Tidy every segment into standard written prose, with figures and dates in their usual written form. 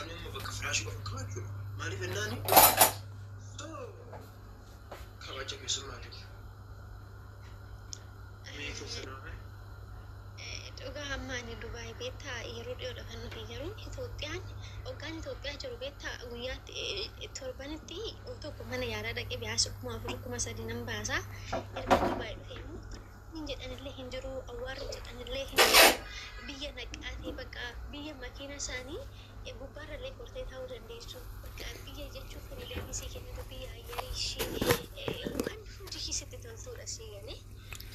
Anuma bakka firaashii qofa qabachuudha. Maaliif jennaani? So kabaja keessummaatiif. Mee keessa nama Dhugaa, amma ani Dubaay beektaa yeroo dhiyoodha kan dhufe. Garuu Itoophiyaan hoggaan Itoophiyaa jiru beektaa guyyaatti, torbanitti tokko mana yaalaa dhaqee biyaasa 4000, 3000 nan baasa. Erga Dubaay dhufe immoo hin jedhanillee hin jiru, awwaarri jedhanillee hin jiru. Biyya naqaatee, bakka biyya makiina isaanii gubbaarrallee kortee taa'uu dandeessu. Bakka biyya jechuun freedom sii kennitu, biyya ayyarii ishee waan hundi ishii sitti toltuudha sii galee.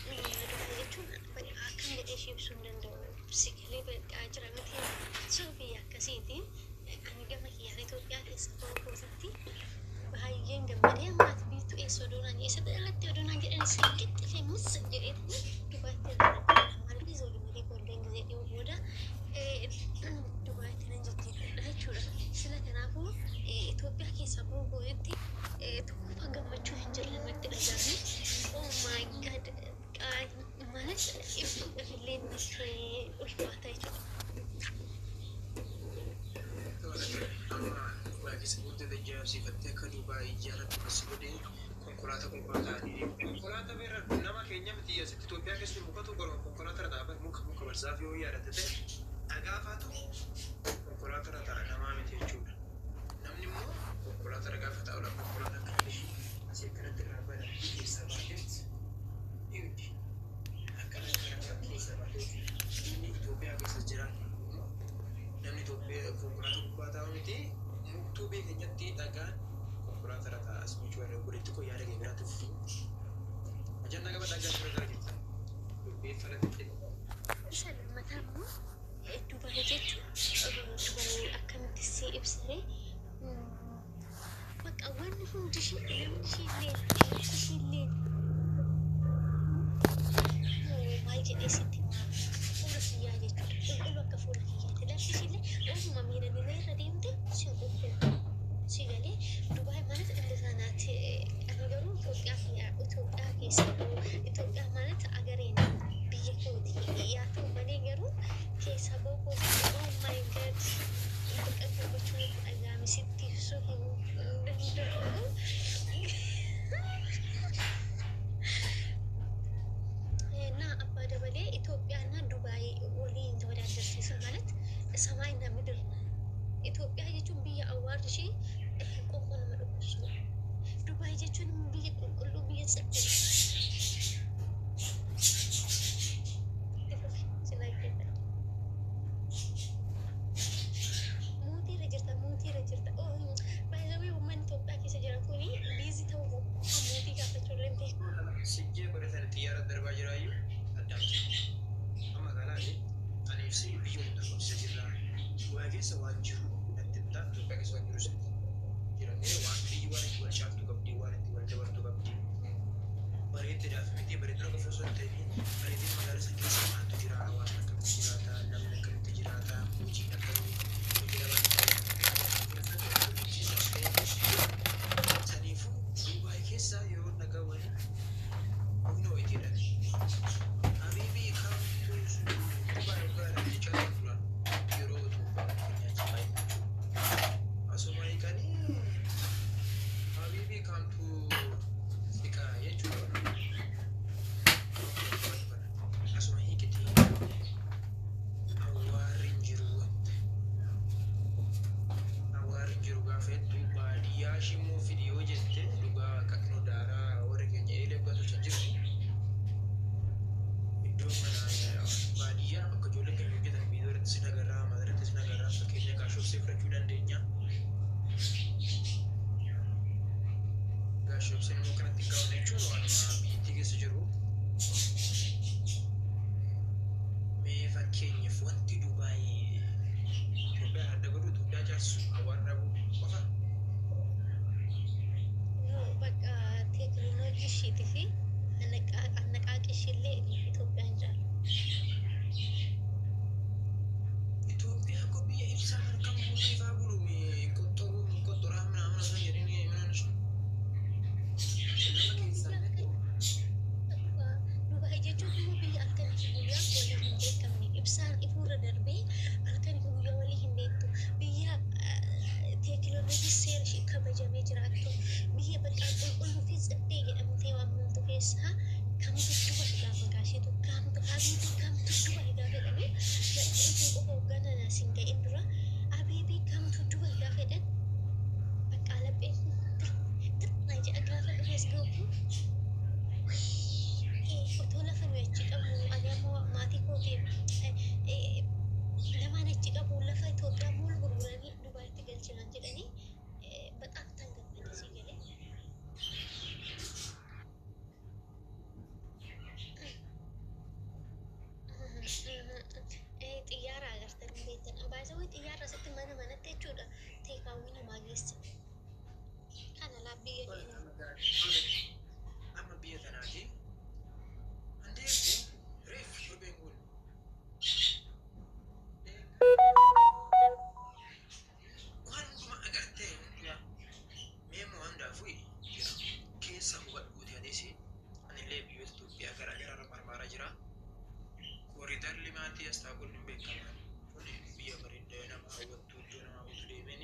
Dubaay jechuun bakka akkam jedhee ishee ibsuu hin danda'u. Si galee, bakka jira miti. So biyya akkasiiti. Ani gama kiyyaan Itoophiyaa keessa ta'uu kootitti baay'een gammadee. Amma ati biiftuu eessa odoonaan, eessatti dhalatte odoonaan jedhan, sirqitti mis jedheetani Dubaayitti dhaladha. Maaliif zoolii koolleen gisee dhiyoo booda Dubaayitti nan jijjiiradha jechuudha. Sila kanaafuu Itoophiyaa keessa bahuu kootitti tokkoffaa gammachuu hin jirre natti dhagahame. Oh my God! ማለት ibsuudhaaf illee natti ulfaata jechuudha. Amma Dubaay keessa guddate ajaa'ibsiifattee akka Dubaay jaallattu kan si godhe konkolaataa, konkolaataa beerra nama keenya miti. Asitti Itoophiyaa keessatti mukatu gorma konkolaataa irra ta'a. Muka barzaafii yoo yaadatte ta'e, dhagaa faatu konkolaataa irra ta'a, namaa miti jechuudha. Namni immoo konkolaataa irra gaafa taa'u, konkolaataa akka asii akkanatti irraa banamtee keessaa baateet dhiirti akkana akkana keessa baateet. Namni Itoophiyaa keessa jiraatu immoo, namni Itoophiyaa konkolaataa gubbaa taa'u miti, muktuu biyya keenyatti dhagaan konkolaataa irra ta'a as michuu irra. Godhetti koo yaada kee biraatti fufii. Ajannaa qaba dhagaa bira gara jirta. Dubbii falatti. Isa lammataa immoo Dubaay jechuun, Dubaay akkamitti si ibsare? Bakka wanni hundi ishee, namni ishee illee, lafti ishee illee, maal jedhee sitti himaa, fuula kiyyaa jechuudha. Qulqulluu akka fuula kiyyaati. Lafti ishee illee ofuma miidhagina irra deemte si qulqulluu. Si galee, Dubaay ማለት እንደዛ ናት። Ani garuu Itoophiyaa, Itoophiyaa keessa, Itoophiyaa ማለት አገሬ ነው, biyya kooti. Yaa ta'u malee garuu keessa bahuu, oh my God, bakka gammachuu natti dhagahame sitti ibsuu hin danda'u. እና አባ ደበሌ ኢትዮጵያና ዱባይ waliin ተወዳደርሲሱ ማለት ሰማይና ምድር። Itoophiyaa jechuun biyya awwaarri ishee qoonqoo nama dhukkubsu. Dubaay jechuun biyya qulqulluu, biyya tsirtudha. Itti fufi, si dhaggeeffadha. Mute irra jirta, mute irra jirta. Oh, by the way, uummanni Itoophiyaa keessa jiran kuni busy ta'uu mute gaafachuu illee beeku. Sijjee godhatan xiyyaara darbaa jiraayyuu addaamte. Amma kanaaf ani si biyya hunda qabsiisa jirra. Dubaay keessa waan jiru natti himtaa, Itoophiyaa keessa waan jiru sitti jiranii, waan biyyi waan itti wal caaltu qabdi, waan itti wal dabartu qabdi. Bareedinaaf miti, bareedina qofa osoo hin ta'in, bareedina magaalaa sana keessa maaltu jira, hawaasni akkamitti jiraata, namni akkamitti jiraata, hojiin akkamii, hojii namaa. Saniifuu Dubaay keessa yeroo dhaga'uun humna hojiidha. حبيبي come to Dubaay waggaadha jechaa turan yeroo Itoophiyaa keenyaa jechuudha. Asuma hiikanii حبيبي come to Africa jechuudha. Asuma hiikiti awwaarri hin jiru. Biyyi seera ishee kabajamee jiraattu, biyya bakka qulqulluu fi tsiddee jedhamtee waamamtu keessaa kamtu Dubai gaafa gaasheetu kamtu habiibii kamtu Dubai gaafa jedhame, lapheen kun qofa hogganaa sin ga'in dura habiibii kamtu Dubai gaafa jedhan, bakka lapheen kun tirna jedha. Gaafa dhufes ga'u otoo lafa nuyi achi qabnu, ani ammoo maatii kootiif namaan achi qabu, lafa Itoophiyaa muulu gurguranii Dubaayitti galchinaan jedhanii በጣም tan gammade sii galee. Xiyyaara agartanii beektan baay'ee xiyyaara asitti mana manatti jechuudha, takeaway namaa geessa. Kana laa biyya keenya. Amma biyya tanaati andeemte reef durbeen kun waan hundumaa agartee mee immoo hundaafuu jira keessa hubadhuuti. Anis anillee biyyoota Itoophiyaa garaa garaa irra marmaaraa jira. Corridor limaatii as taa'uun hin beekaman kun biyya bareedaa nama hawwattu, iddoo nama hawwatu deemeen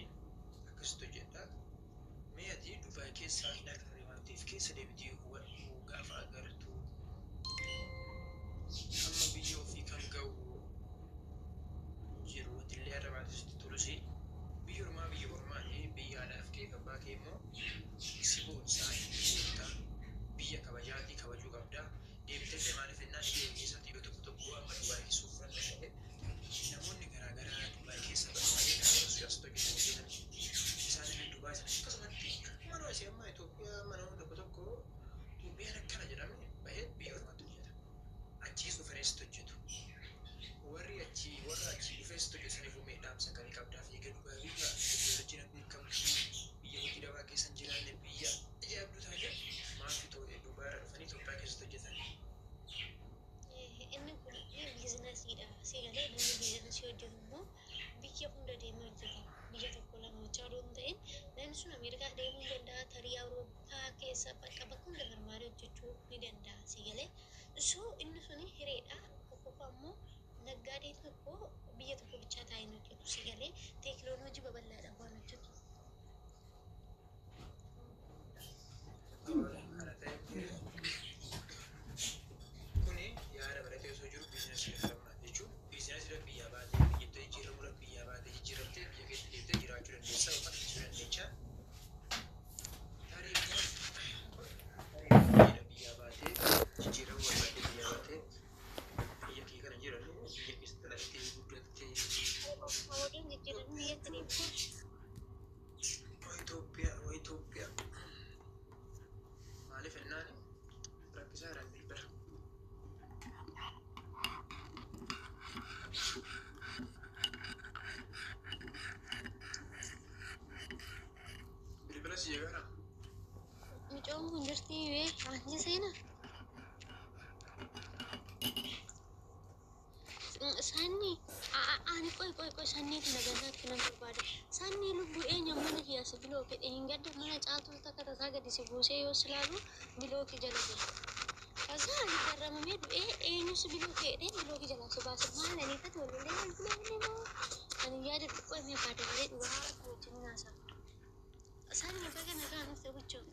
akkasitti hojjedha. Mee ati Dubaay keessaa hin agarre waan ta'eef keessa deebitii hubadhu. Gaafa agartu amma biyya ofii kan ga'u jiru wantillee irra baate tolus, biyya ormaa, biyya ormaati, biyya haadhaaf kee abbaa kee immoo si boonsaa boontaa, biyya kabajaatii kabajuu qabdaa. Deebitee maaliif jennaan, biyya keessatti yoo tokko tokko amma Dubaay keessa uffanna ta'e, namoonni garaa garaa Dubaay keessa baay'ee kan asitti hojjetan isaan illee Dubaay sana akkasumatti mana asii amma Itoophiyaa amma namoonni tokko tokko Itoophiyaan akkana jedhame bahee biyya ormaatti hojjeta. Achiis dhufaniis hojjetu. Warri achii, warra achii dhufees hojjetaniif uumee dhaamsa akkamii qabdaa fi egaa Dubaay biyya teekinooloojiin beekamtu, biyya hojii dhabaa keessa hin jiraanne, biyya ajaa'ibduu taate, maaf Dubaay irra dhufanii Itoophiyaa keessatti hojjetan? Inni kun businessiidha. Si galee, namni businessii hojjetu immoo biyya hunda deemee hojjeta. Biyya tokko lama hojjaa odoo hin ta'in, namni sun Ameerikaa deemuu ni danda'a, tarii Awurooppaa keessa bakka bakka hunda marmaaree hojjechuu ni danda'a. Si galee, so inni suni hireedha. Tokkoffaa immoo naggaadeen tokko biyya tokko bichaa taa'ee hin hojjetu. Si galee, teekinooloojii babal'aadhaan waan hojjetu. Kana ta'e kuni yaada baratee osoo jiru businessii jedhama jechuun, businessiidha biyyaa baatee biyyatti jijjiiramuudha, biyyaa baatee jijjiiramtee biyya keetti deebitee jiraachuu dandeessa yookaan dhiisuu dandeecha. Tarii immoo biyyaa baatee jijjiiramuu barbaadde, biyyaa baatee biyya kee kana jirannu biyya keessatti dhalattee guddattee. Waliin jijjiiramuu biyyatti deemtu. Waa Itoophiyaa, waa Itoophiyaa, maaliif jennaan rakkisaa jiran bilbila. Bilbila si eegara. Mucoon kun jirtii bee anji seenaa. Sanni ani qoy qoy qoy, sanniitu nagannaatti nan barbaada. Sanni lubbuu eenyu mana kiyyaas block hin gadda, mana caaltuu takka tasaa gadi si buusee yoo silaalu blockii jala jira. Kaza ani garramamee du'ee eenyus block jedhee blockii jalaa si baase, maal aniifati wallolee wal blockne moo ani yaada xiqqoo himee baada malee dhugaa wajjin haasaa. Sanni baga nagaa nuuf buchoo.